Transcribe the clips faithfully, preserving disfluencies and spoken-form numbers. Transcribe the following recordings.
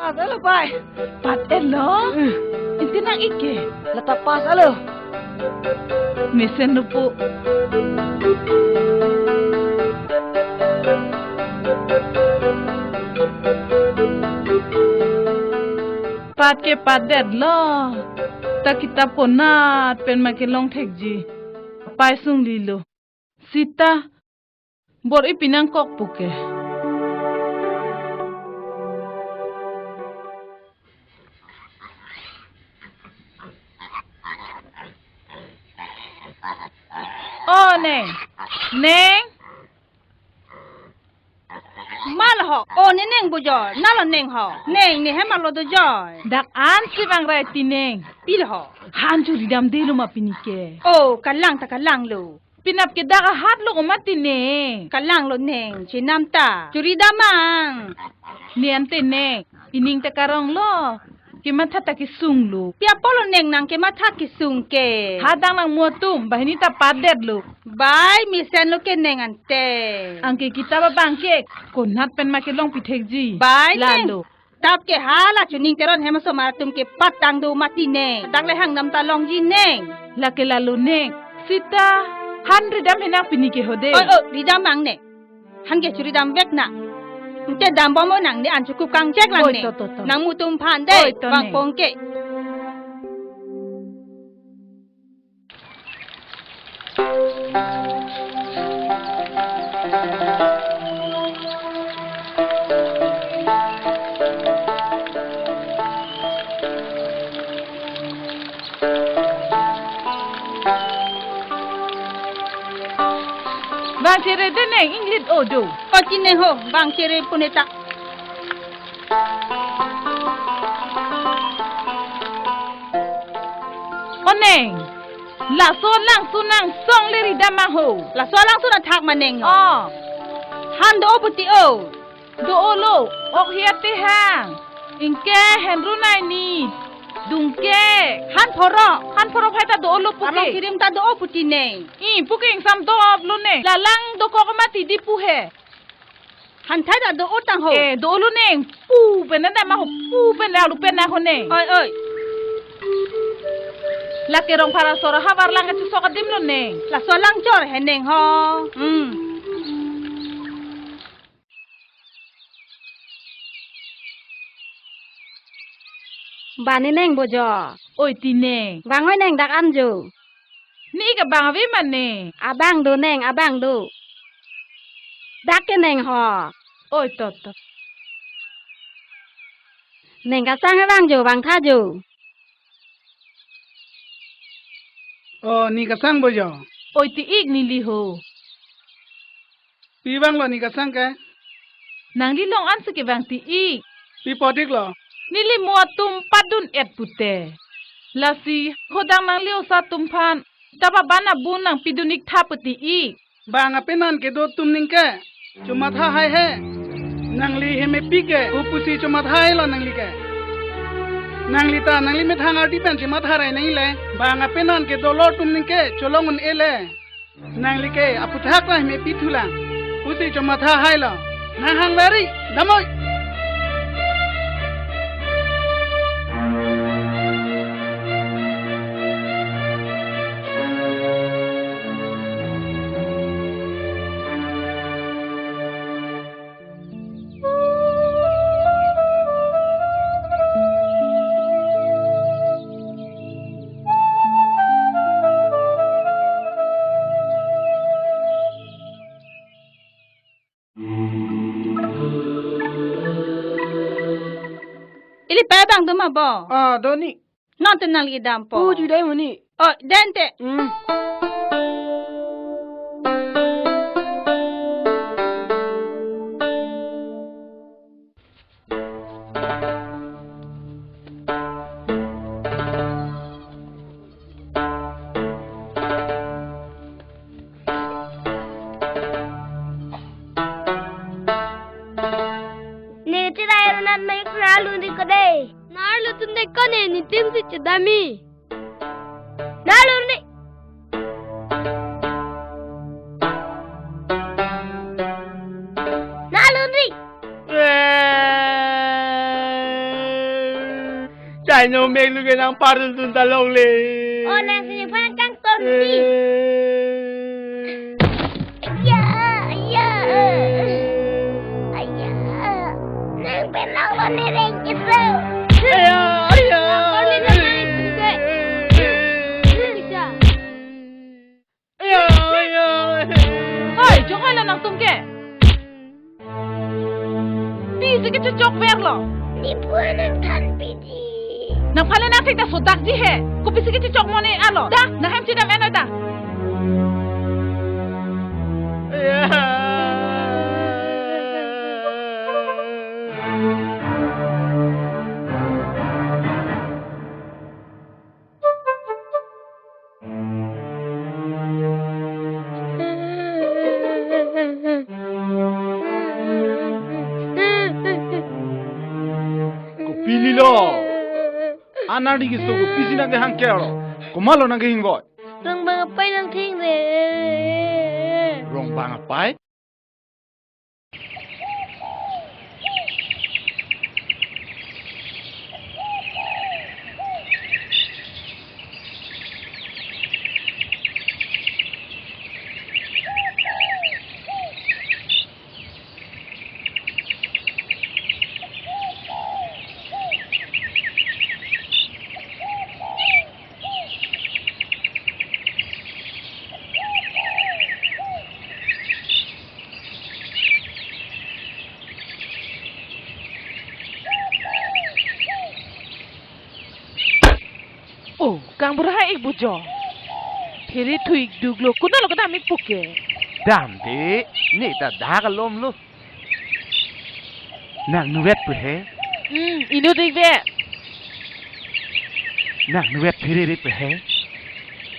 Pass alo pai. Pat-etlo. Hmm. Inte nang-ik ke? La ta pass alo. Mesen lo po. Pat ke pat-etlo. Ta kitap konat pen ma kelong thekji. Pai sunglilo. Sita, bor-i pinangkok puke. O neng, neng. Mal ho, o ne neng bujor, nalo neng ho. Neng, ne hem alo dojoi. Dak an si bang rai ti neng. Pil ho. Han churi damdelo ma pini ke. O, kalang ta kalanglo. Penap ke dak ahat lo ko mati neng. Kalanglo neng, chenam ta. Churi dam ang. Ne ante neng, ining ta karonglo. Kematha ta kesunglo. Pi apotlo neng nang kematha kesung ke. Hadang nang mo atum, banghini ta pat-etlo. Bai, mesenlo ke neng ante. Anke kitap abang ke, konat pen ma kelong pithekji. Bai, neng. Lalo. Tap ke hala chuning Teron hem asomar atum ke patang do mati neng. Dak le hang dam ta longji neng. Lake lalo neng. Sita, han ridam henang pini ke hode. Oi, oi, ridam ang neng. Han ke churi damvek na. Ante dambom o nang ne an chukup kangchek lang oi, ne. To, to, to. Nang mutum phan de. Oi, to, bang neng. Pong ke. Bang chere de neng inglit odo. O ti neng ho, bang chere pune ta. O neng, laso alangsun angsong le ridam ma ho. Laso alangsun athak ma neng ho. O. Han do-o puti o. Do-olo, ok hia te hang. Ingke henru nai ni. Dungke. Han phoro. Han phoro phai ta do-olo puke. Arong kirim ta do-o puti neng. I, puke ingsam do-op lo neng. Lalang dokok mati di pu he. Han thai ta do-o tang ho. Eh, do-olo neng. Pu pen na ma ho. Pu pen la lu pen na ho neng. Oi, oi. Lake Rongphar asor ahavar lang kachesok adim lo neng. Laso lang chor he neng ho. Hmm. Bani neng bojo. Oi ti neng. Bang oi neng dak an jo. Ne-ik abang ave ma neng. Abang do neng, abang do. Dak ke neng ho. Oi to to. Neng kasang abang jo, bang tha jo. O, ne kasang bojo. Oi ti-ik neli ho. Pi bang lo ne kasang ke? Nangli long an si kevang ti-ik. Pi podik lo? Neli mo atum padun-et pute. Lasi, hodang nangli osa atum phan. Taba ban abun nangpidun-ik tha puti-ik. Bang apenan kedo atum ningke. Chomatha hai he. Nangli hemepi ke. Upusi chomatha hai lo nangli ke. Nangli ta, nangli methang ardi pen chomatha rai nangli le. Bang apenan kedo lo atum ningke. Cholong un-e le. Nangli ke aputhak ta hemepi thulang. Pusi chomatha hai lo. Nang hang lari, damoi. Ili pa bang do ma bo? Ah, do ni. Non te nangli dampo. Pu ju dai muni. Oh, den te. Hmm. Ne chirai ronan mai kra lu ni ko de. Nar lu tun de ko ne nitim si chedami. Nalun ri. Nalun ri. Aino meklu ke nang pardun dun ta longle. O nang si phan kangton si. Eh. Ya, ya. Aya. Nang pen longlo ne reng iso. Aya, aya. Nang pen longlo ne reng iso. Aya, aya. Hoi, jong hoi lo nangtum ke. Pisi kechechok verlo. Ne pu nang thanpiji. Nangphan le nang thek ta sodakji he. Kopisi kechechok mo ne alo. Da, nang hem chedam enoi ta. Aya. Kopi lilo? Anardi keso kopisi nang kehang kelo? Komatlo nang kehingvoi? Rongbang apai nang thengre. Rongbang apai? O, kang bura ha ik bujo. Phere thu ik duklo, kunalo kedam ik puke. Damde, ne ta dak alomlo. Nang nuvet pu he? Hmm, inut ik ve. Nang nuvet phere rit pu he?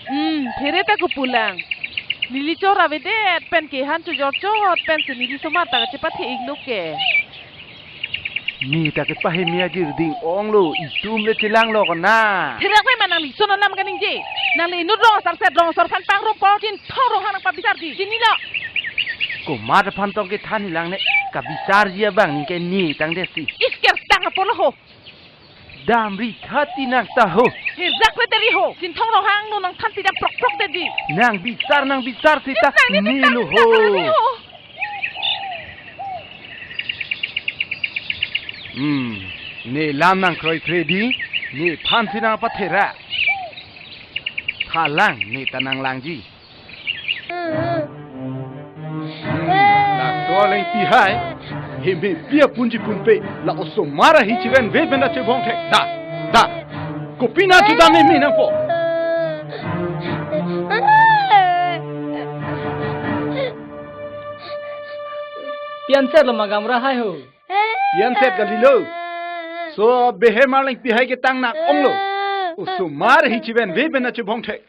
Hmm, phere ta kopulang. Neli chora vedet pen ke han chojor chot pen si neli somar ta kachepathe ik lo ke. Ne ta kepaheme ajirding onglo, itum le chelanglo kona. Therak ve ma nangli son alam kaningje. Nangli inut rong asar set rong asar aphan pangrum pon Chinthong Ronghang nang pabisarji. Chinilo. Komat aphan tong kethan ilang ne kabisarji abang ningke ne tangdet si. Isker tang apor lo ho. Damri thati nang ta ho. Therak ve teri ho. Chinthong Ronghang no nang thanti dam prok prok detji. Nang bisar nang bisar seta nang ne nelo ho. Nang ne ho. Hmm, ne lam nang kroikre di, nephan si nang pathera. Thalang ne ta nang langji. Hmm, laso aleng pihai, heme pia punji punpe, la osomar ahi chiven ve benda chebong thek. Da, da. Kopi na chuda me me nangpo. Pian set lo ma gamra hai ho. Pian set kalilo. So behe marleng pihai ketang nang onglo. Osomar ahi chiven ve benda chebong thek.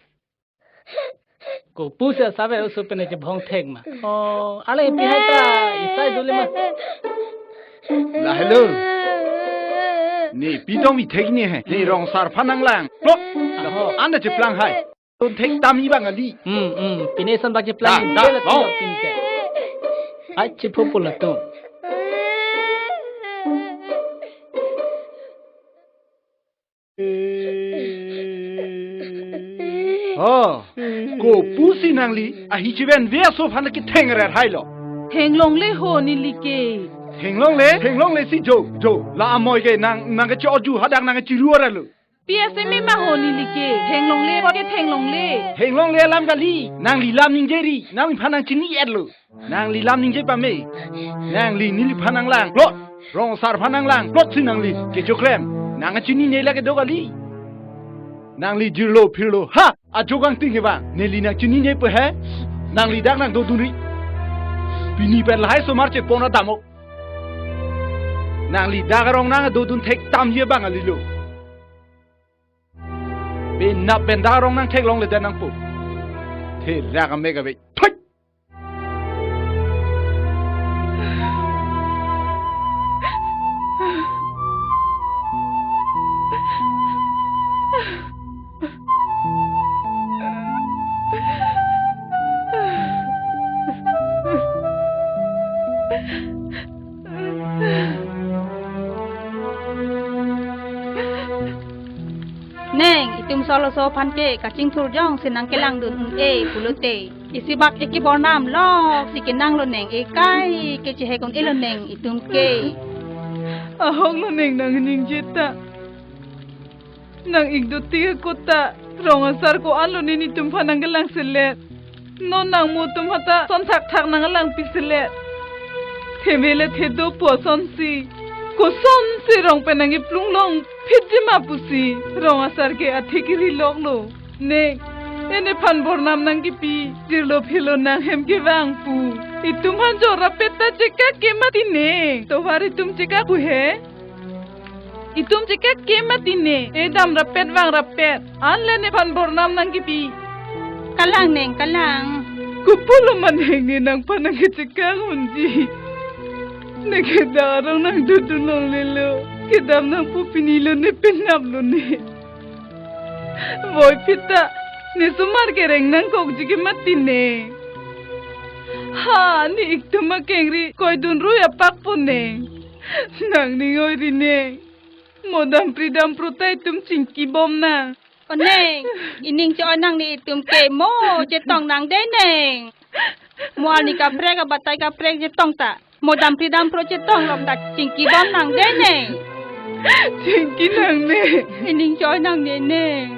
Kopusi asap oso pen chebong thek ma. O, ale pihai ta isai duli ma. Lahelo. Ne pitong bi thek ne he. Ne rong asar aphan nang lang. Plok. Aho. Anda cheplang hai. Dun thek tam i bang ali. Hmm, hmm. Pine son bang cheplang. Da, da, bela oh. Pin ke. Ai chepho pula to. O, kopusi nangli ahi chiven ve aso aphan ketheng rer hai lo. Thenglongle ho neli ke. Thenglongle, thenglongle si jo, jo. La amoi ke nang, nang kecho-oju hadak nang kechiru rer lo. P S M ma ho neli ke. Thenglongle, apor ke thenglongle. Thenglongle alam kali. Nangli lam ningje ri, nangliphan nang chini-et lo. Nangli lam ningje pame. Nangli neliphan nang lang plot. Rong asar aphan nang lang plot si nangli kechoklem. Nang chinine lake do kali. Nangli jirlo phirlo ha. Ajo kangting ke bang. Neli nang chinine pe he. Nangli dak nang dodun ri. Pini pen lahai osomar chepon ra damok. Nangli dak arong nang dodun thek tamji bang alilo. Penap pen dak arong nang theklongle det nangpo. Therak amek ave. Thoi! Solo so aphan ke kachingthur jongsi nangkelangdun un-e pulote, isi bak eke bornam lok si kenanglo neng, ekai kechehek un-elo neng itum ke. Ahoklo neng nang ningje ta. Nang-ik dotik ako ta, rong asar ko-anlo ne netum aphan nangkelangselet. Non nang mo atum aphanta son thakthak nangkelangpiselet. Themele thedo pu asonsi, kosonsi rong pen nangkeplung longphitji ma pusi rong asar ke athe kiri loklo. Neng, ne nephan bornam nangkepi, jirlo phelo nang hem kevang pu. Itum aphan jorapet ta chekak ke mati neng. Tovar itum chekak pu he. Itum chekak ke mati neng, e damrapet vangrapet. Anle nephan bornam nangkepi. Kalang neng, kalang. Kopulo ma neng ne nangphan nangkechekak unji. Ne kedak arong nangdodun longlelo. Kedam nangpo pinilo ne penaplo ne. Voiphit ta ne osomar kereng nangkokji ke mati neng. Ha, ne-ik atum akengri koidun rui apakpo neng. Nang ning oi ri neng. Mo dampri dampro ta itum chingkibom nang. O neng, ining cho-oi nang ne itum ke, mo chetong nang dei neng. Mo arni kaprek abatai kaprek chetong ta, mo dampri dampro chetong lok ta chingkibom nang dei neng. Chingki nang neng. Ining cho-oi nang ne neng.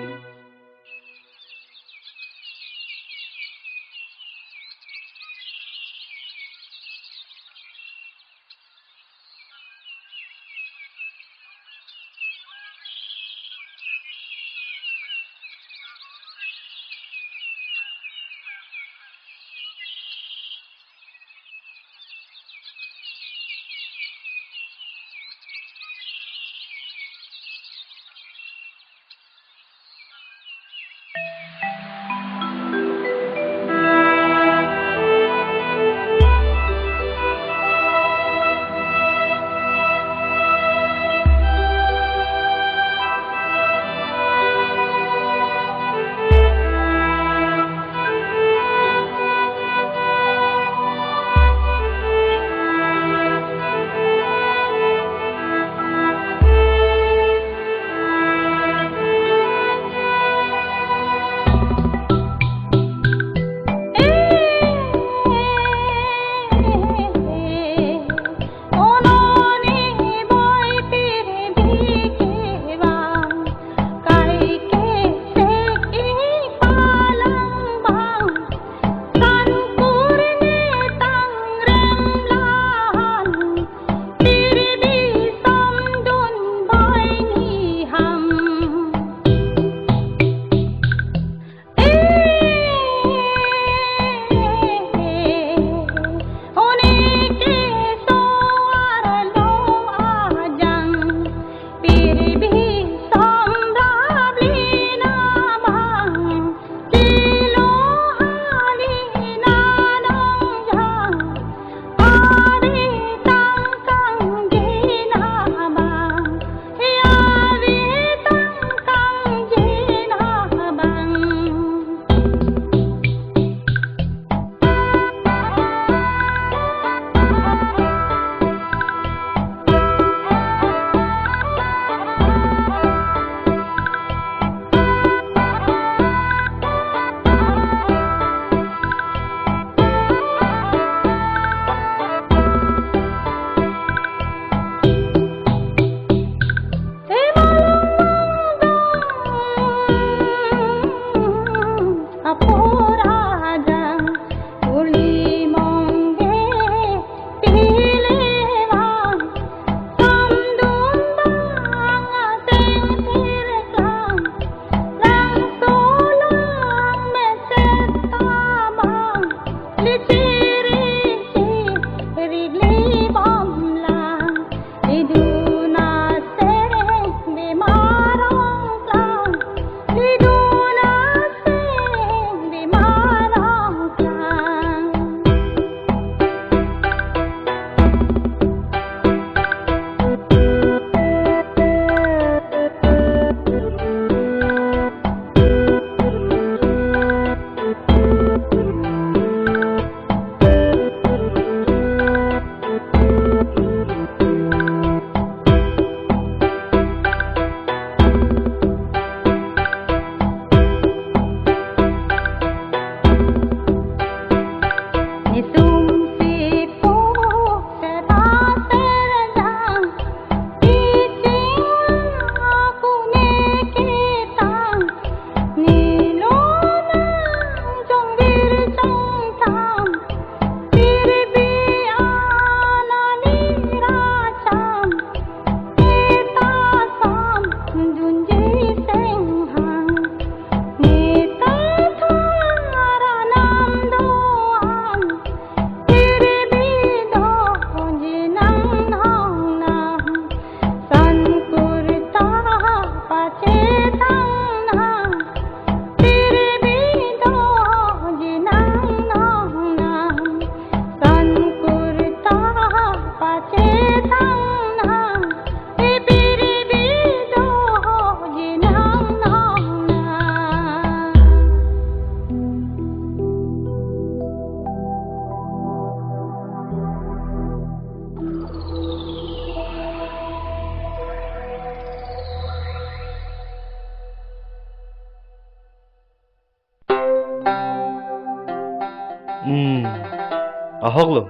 Ahok lo.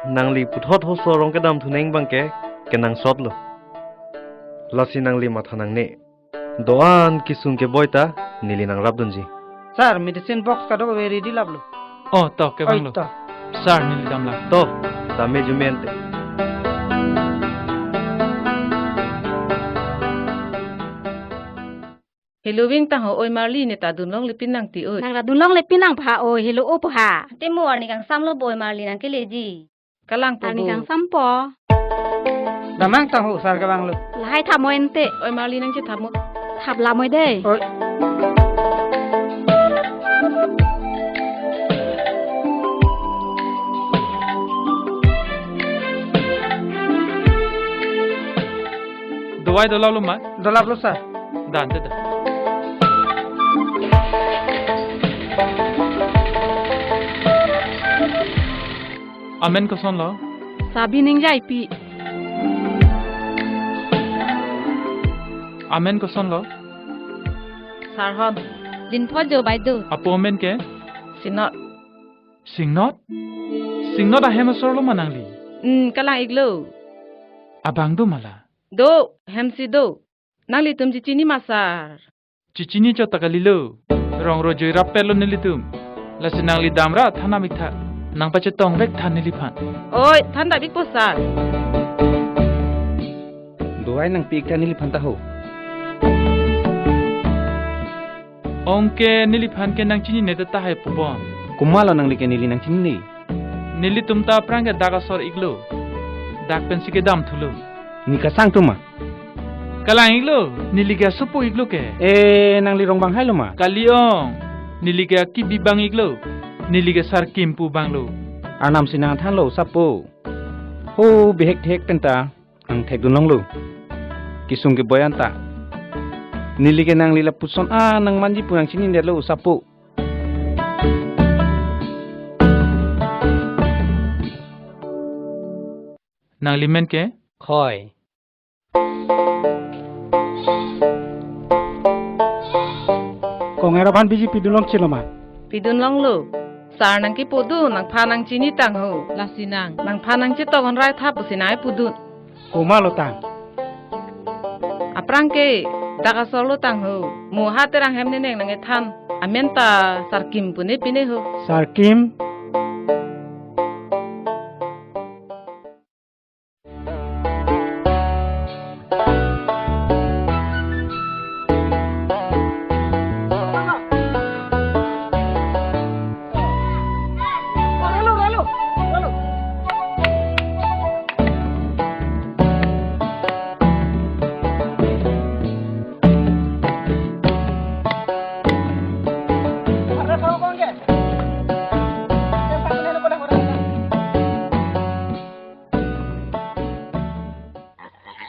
Nangli puthot hoso arong kedam thuneng abangke kenangsot lo. Lasi nangli matha nangne. Do-an kesung keboi ta neli nangrapdunji. Sir, medicine box kadokave ready laplo. Oh, to, kevanglo. Oi, to. Sir, neli damlang. To, dam-e jumen te. Helo ving tang ho, oi Marli, ne ta dunlongle pin nang ti oi. Nang ta dunlongle pin nang pha oi, helo o pha. Te mo arni kangsamlo bo oi Marli nang keleji. Kalang po arni bo. Kangsampo. Damnang tang ho, sir kevanglo. Lahai thap mo ente. Oi Marli nang chethap mo. Thap lam oi dei. Oi. Dovai dolaplo ma? Dolaplo, sir. Dan te da. Amen kosonlo? Sabi Ningjaipi. Amen kosonlo? Sarhon. Linphojo bai do. Apo amen ke? Singnot. Singnot? Singnot ahem asorlo ma nangli? Hmm, kalang-iklo. Abang do ma la? Do, hemsi do. Nanglitum chechini ma sir? Chechini chot ta kalilo. Rong rojoi rappetlo nelitum. Lasi nangli damra than nam-iktha. Nang pachetongvek tha neliphan. Oi, than dap-ikpo sir. Dovai nangpi-iktha neliphan ta ho. Ong ke neliphan ke nangchinine ta tahai pubon. Komatlo nangli ke neli nangchinine? Nelitum ta aphrang ke dak asor-iklo. Dak pensi kedam thulo. Ne kasang atum ma? Kalang-iklo, neli ke asopo-iklo ke. Eh, nangli rong bang hailo ma? Kali ong, neli ke akibi bang-iklo. Neli ke Sarkim pu banglo. Arnam si nangthanlo, sapo. Ho, bihek thek pen ta nangthekdun longlo. Kesung keboi anta. Neli ke nangli lapuson a nangmanji pu nangchinidetlo, sapo. Nangli men ke? Khoi. Kong-er aphan biji pidun longchelo ma? Pidun longlo. Sir nangkipudun, nangphan nangchini tang ho. Lasi nang? Nangphan nangchetong onrai tha pusi nangpudun. Komatlo tang? Aphrang ke dak asorlo tang ho. Mo ha Terang hem neneng nangkethan. Amen ta Sarkim pune pine ho. Sarkim?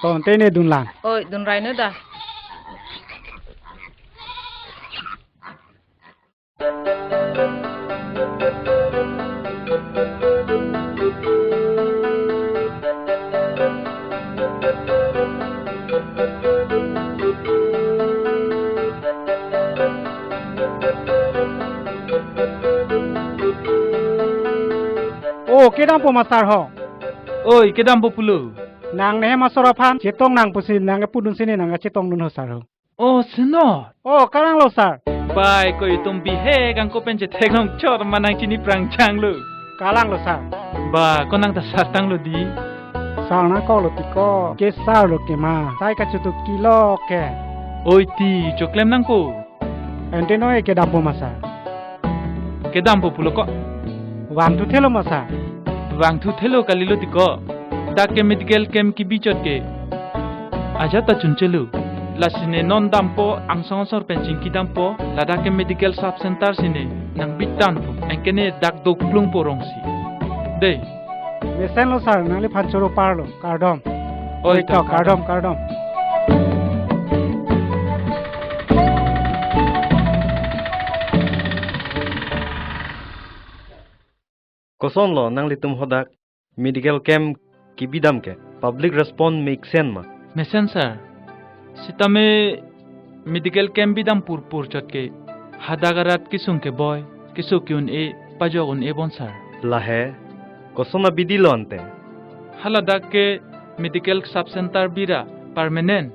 Ton te ne dunlang. Oi, dunrai ne da. O, kedampo ma sir ho. Oi, kedampo pulo. Nang nehem asor aphan chetong nang pusi nangkepudun si ne nangkachetongdun ho sir ho. Oh, singnot. Oh, kalanglo sir. Bai, ko itum bihek angko pen chetheklong chot ma nangchini phrang changlo. Kalanglo sir. Ba, ko nang ta sir tanglo di. Sir nangkoklo ti ko. Ke sir lo ke ma. Sai kachetok kilo ke. Oi ti, choklem nangko. Ante noi kedampo ma sir. Kedampo pulo ko. Vangthuthelo ma sir. Vangthuthelo kalilo ti ko. Dak ke medical camp kebi chot ke ajat ta chunchelo. Lasi ne non dampo, angsong asor pen chingki dampo, ladak ke medical sub center si ne nangbitanpo. Anke ne dak doklungpo rongsi. Dei. Mesenlo sir, nangliphan choro parlo. Kardom. Oi, oi, to, to, kardom, kardom. Kosonlo nanglitum hadak medical camp kebi dam ke, public response mesen ma? Mesen sir. Sitame medical camp bidam purpur chot ke hadak arat kesung keboi, keso ke-un-e, pajok un-e bon sir. Lahei, koson abidi lo ante? Haladak ke medical sub center bira permanent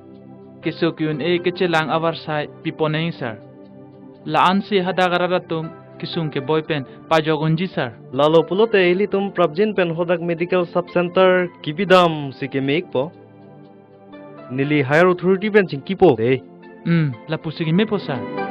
keso ke-un-e kechelang avarsai piponeng sir. La-ansi hadak arat atum kesung keboi pen pajok unji sir. Lalo pulote ilitum prapjin pen hadak medical sub center kebidam si kemikpo. Neli higher authority pen chingkipo de. Hmm, lapusi kemepo sir.